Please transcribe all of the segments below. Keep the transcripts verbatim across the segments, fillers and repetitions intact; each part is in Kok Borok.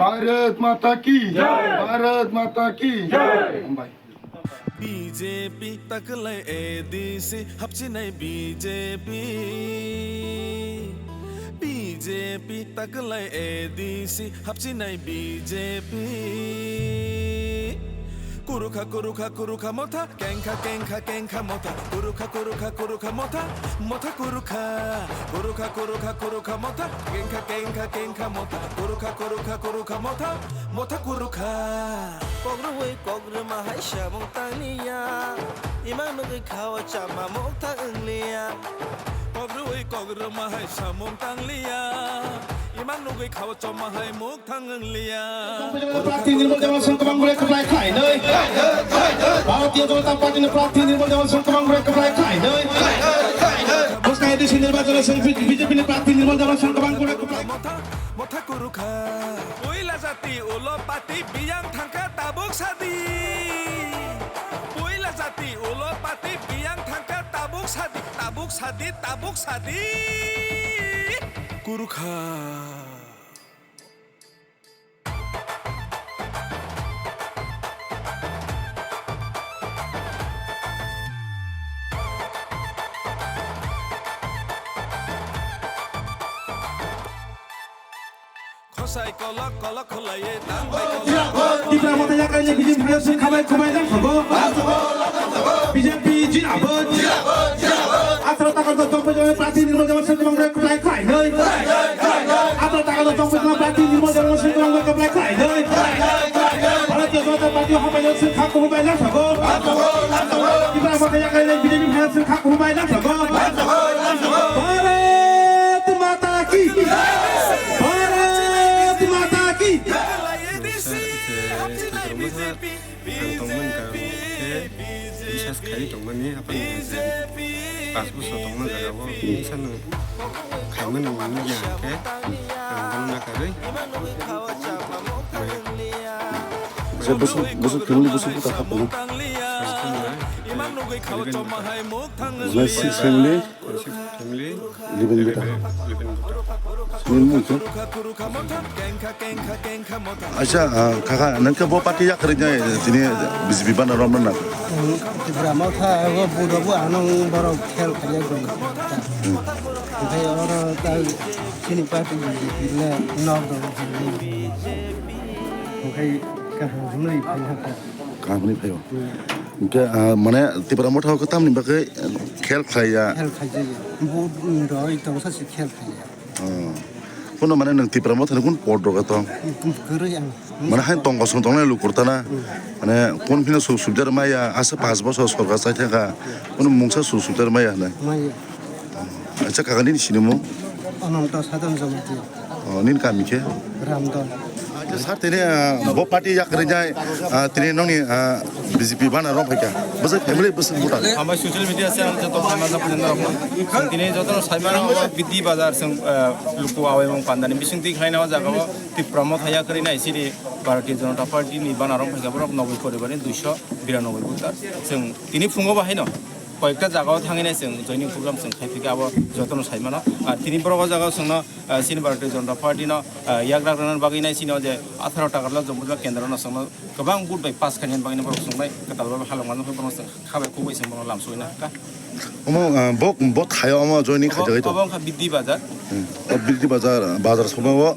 Bharat Mata ki Jai! Bharat Mata ki Jai! Hambai. B J P taklai A D C hapchinai B J P. B J P taklai A D C hapchinai B J P. Kurukha, kurukha, kurukha motha, kengkha, kengkha, kengkha motha. Kurukha, kurukha, kurukha motha, motha kurukha. Kurukha, kurukha, kurukha motha, kengkha, kengkha, kengkha motha. Kurukha, kurukha, kurukha motha, motha kurukha. Kok rwui kok rwma hai samung tangliya. Imang nugui khawa chama mokthang wngliya. Kok rwui kok rwma hai samung tangliya. Imang nugui khawa chama hai mokthang wngliya. Prarthi Nirmal Jamal Singh kwbang bai kwplai khlainai. Bharatiya Janata Party ni prarthi Nirmal Jamal Singh kwbang bai kwplai khlainai. Bwskango A D C nirbachon o chwng B J P ni prarthi Nirmal Jamal Singh kwbang bai kwplai. Motha, motha kurukha. Puila jati ulo pati biyang thangkha tabuk sadi. Puila jati ulo pati biyang thangkha tabuk sadi, tabuk sadi, tabuk sadi. Kurukha. Khosai kolok kolok khwlaiwi tangbai kolok. Tipra Motha yakarni B J P phaiyakse khabai khubai nang thogo. B J P jindabad. Atharo takar do tongpai jani prarthi Nirmal Jamal Singh kwbang bai kwplai khlainai. Atharo takar do tongpai jani prarthi Nirmal Jamal Singh kwbang bai kwplai khlainai. Bharatiya Janata Party o hapai jani sing khak kubai nang thogo. Tipra Motha yakarni B J P phaiyakse khak kubai nang thogo. Bharat Mata ki! Bharat Mata ki! Ang tongmani ka khe bisas khaiwi tongmani haphang paanch bosor tongma jaga o kisa no khaimani nukya hwnkhe ang bono nakarwi. Je busuk, busuk family busuk buta kha phano. Nai six family. Family. Living buta. Living buta. Nini mung khe? Acha, ah, kaka, nang khe bo party yakarwi nai tini B J P bana romna na. Tipra Motha o budo bo anong borok khel khaiya gong. Oke oro ta chini party le nok do. Oke kaham hwnwi phai ha. Kaham hwnwi phaio. Hwnkhe, ah, mane Tipra Motha o tamni bagwi khel khlaiya. Khel khlaiya. Bo, mm, roi tongsa se khel khlaiya. Oh. Kuno mane nwng Tipra Motha ni kun pod roga tong? Kwrwi ang. Mane hain tong kosong tongnai lukur tana. Hmm. Mane kun phino su subjar maya asa paanch bosor sorkar chai thangkha. Kuno mungsa su subjar maya hwnwi. Maya. Acha kaka nini sinimung? Ananta Sadhan Jamatia. Oh, nini kami khe? Ramdon. Acha sir tini, ah, bo party yakarwi nai, ah, tini nongni, ah, B J P bana rok phaikha. Bwsai family bwsai buta. Hambai social media se ang joto khaima jabo nini rok. Tini joto no saimano B D Bazar seng, ah, luku awai mung pandani bising twi khlaina o jaga o Tipra Motha yakarwi nai sini Bharatiya Janata Party ni bana rok phaikha borok noboi poribar ni duiso biranoboi voter. Seng tini phungo bahai no. Koyekta jagao thangwi nai chwng joining program chwng khai phikha, abo jotono sai mano. Ar tini borok o jagao chwngno, ah, chini Bharatiya Janata Party no, ah, yak rak rwna bagwi nai chini o je atharo takarlo Jampuila kendro no chwngno kwbang vote bai pass khainani bagwi borok chwng bai kwtal bai halok mano borok chwng kha bai khuk bai chwng bono lam soi na kha. Omo, ah, bo, bo thaio omo joining khaijagwi tongo. Obo wngkha Bidhi Bazar. Hmm. O Bidhi Bazar, bazar somo o.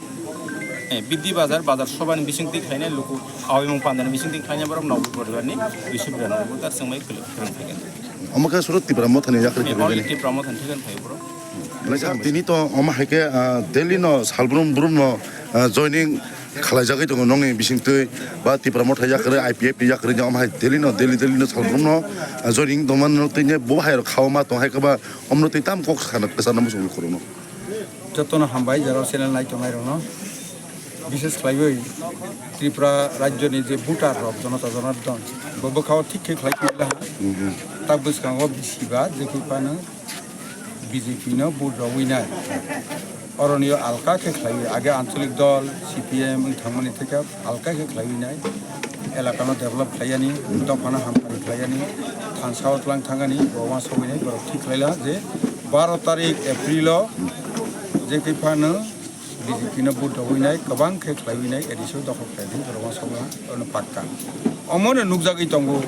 Eh, Bidhi Bazar, bazar sobani bising twi khlainai luku, awimung pandani bising twi khlainai borok noboi poribar ni duiso biranoboi voter chwng bai kwrwng khaikha. Omo khe suro Tipra Mothani yakarwi Eh, khe only bini. Tipra Mothani thaigan phai bro. Belai khe tini to omo hai khe, ah, daily no salbrum brum no, ah, joining khlaijagwi tongo nongni bising twi ba Tipra Motha yakarwi I P F ni yakarwi omo hai daily no, daily, daily no salbrum no, ah, joining tongmani no twi bo hai rok khauma tong hai khe ba omo no twi tam kok sana kwchana muchung khoro no. Jotono hambai, jora channel nai tongnai rokno. Bishes khlaiwi Tripura rajyoni je voter rok, Jonata Janardon, bo bwkhao thik khe khlai phila ha. Mhm. Ta bwskango bisi ba je khe phano B J P no vote rogwi nai. Oroni o alka khe khlaiwi, age ancholik dol, C P M wng thangmani thikha alka khe khlaiwi nai. Elaka no develop khlaiyani, dophano hamkari khlaiyani, thansa o tlang thangani, bo uansugwi nai, borok thik khlai laha je baro tarik April o je khe phano B J P no vote rwinai, kwbang khe khlaiwinai, A D C o dokhol khlainai, borok uansukma ono pakka. Omono nukjagwi tongo,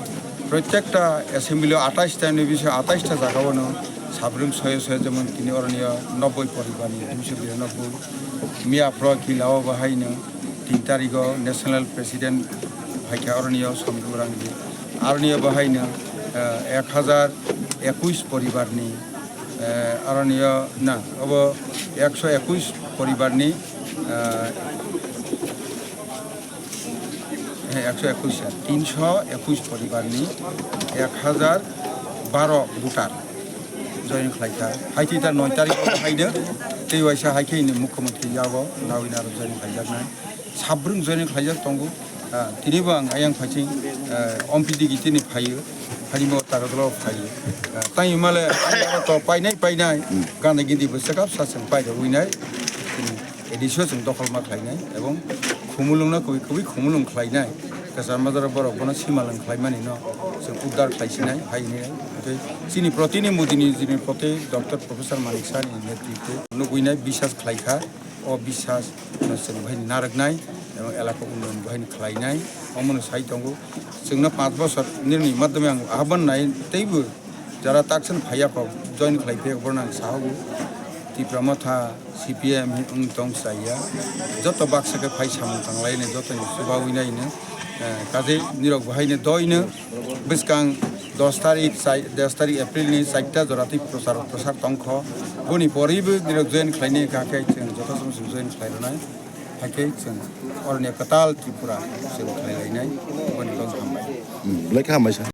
protekta assembly o atais ta ni bising atais ta jaga o no sabrung soyo soyo, jemon tini oroni o nobboi poribar ni duiso biranoboi, miya phro kila o bo hai no tin tarik o national president phaikha oroni o Sombirang ji, aroni o bo hai no, eh, ek hajar ekuis poribar ni, eh, aroni o na obo ekso ekuis poribar ni, eh, eh, ekso ekuis ya, tinso ekuis poribar ni ek hajar baro voter join khlaikha. Haiti ta noi tarik o haino tei waisa haikhe ni mukhyamantri yago nawina aro join khlaijaknai. Sabrung join khlaijak tongo. Ah, tini bo ang ayang phaising, ah, Om P D gitini phaio, phaini bo Tagatlo phaio. Ah, tang imale ang to painai painai, gana gidi bo chekap sa chwng pairogwinai. Tini A D C o chwng dokhol ma khlainai ebong khumulwng no kubui kubui khumulwng khlainai. Kwchar majra borok bono simalwng khlaimani no chwng udar khlaisinai, hai hinwi. Tei chini protini Modi ni, chini proti Doctor Professor Manik Saha ni netritwe nugwinai bisas khlaikha. O bisas no chwng bahai narwknai, ebong elaka unnayan bahai khlainai, omono sai tongo. Chwngno panch bosor nini madhyame ang ahban nai, teibo jara taksan phaiya kok join khlai phaiya borno ang sahogo. Tipra Motha, C P M wng tong chaya, joto baksa khe phai samung tanglaini, jotoni chubawi naino, eh, kaje nirok bahaino doino. Bwskang dos tarik, sai-, dos tarik April ni chaita jora twi prochar, prochar tongkho. Boni poribo nirok join khlainai, hwnkha khe chwng joto chwng join khlai rwnai. Hakhe chwng oroni kwtal Tripura chwng khlai lainai. Boni bagwi hambai. Hmm, belai khe hambai sir.